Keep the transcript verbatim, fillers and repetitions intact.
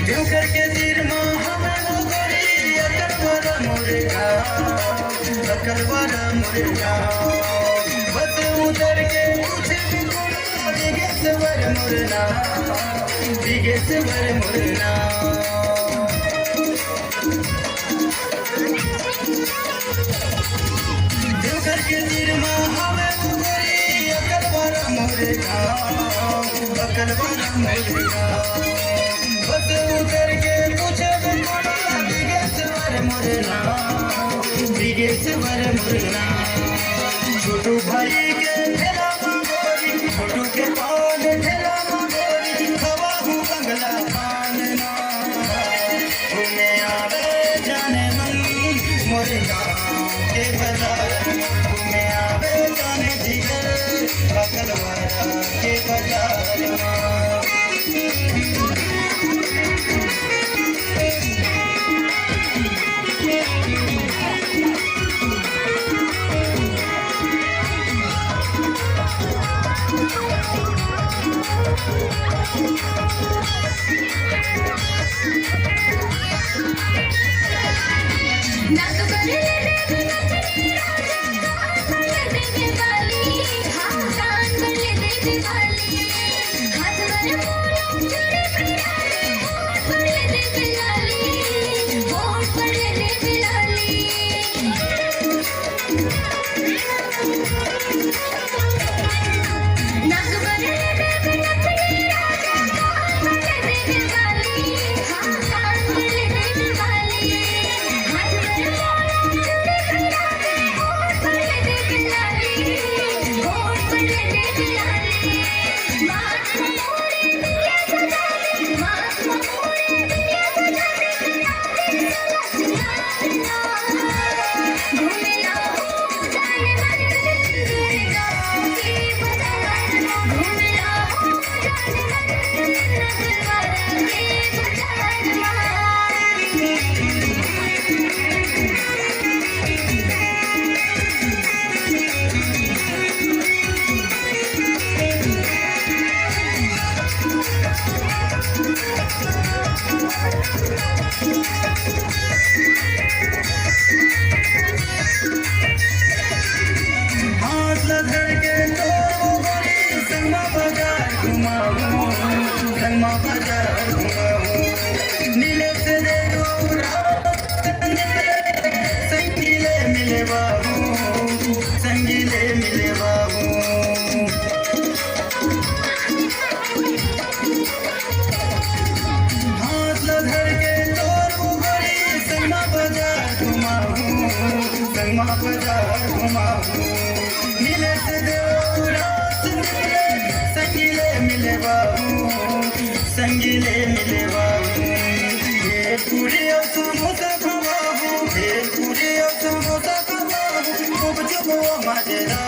देवघर के तीर म हवय वो गोरी, अकलवारा मोर गाँव, अकलवारा मोर गाँव। बस उतर के पूछे भी कोन, बिगेश्वर मोर नाम, बिगेश्वर मोर नाम। देवघर के तीर म हवय वो गोरी, अकलवारा मोर गाँव, अकलवारा मोर गाँव। बस उतर के पूछे भी कोन, बिगेश्वर मोर नाम, बिगेश्वर मोर नाम। छोटू भाई के ठेला म गोरी, छोटू के पान ठेला म गोरी, खवाहूँ बंगला पान ना। घूमे आवे जाने मन मोर गाँव के बाजार, घूमे आवे जाने जिगर अकलवारा के बाजार। हाथ ला धर के तो गोरी संगमा बाजार घुमाऊं, संगमा बाजार घुमाऊं। नीले से दे दो रात संगीले मिले बाबू, संगीले मिले बाबू। हाथ ला धर के तोर वो गोरी संगमा बाजार घुमाऊं, संगमा बाजार घुमाऊं। मिले से देवरा से मिले, संगीले मिले बाबू, संगीले मिले बाबू। भेलपुरी और समोसा खवाबू, भेलपुरी और समोसा खवाबू। खूब चुबो मजेदार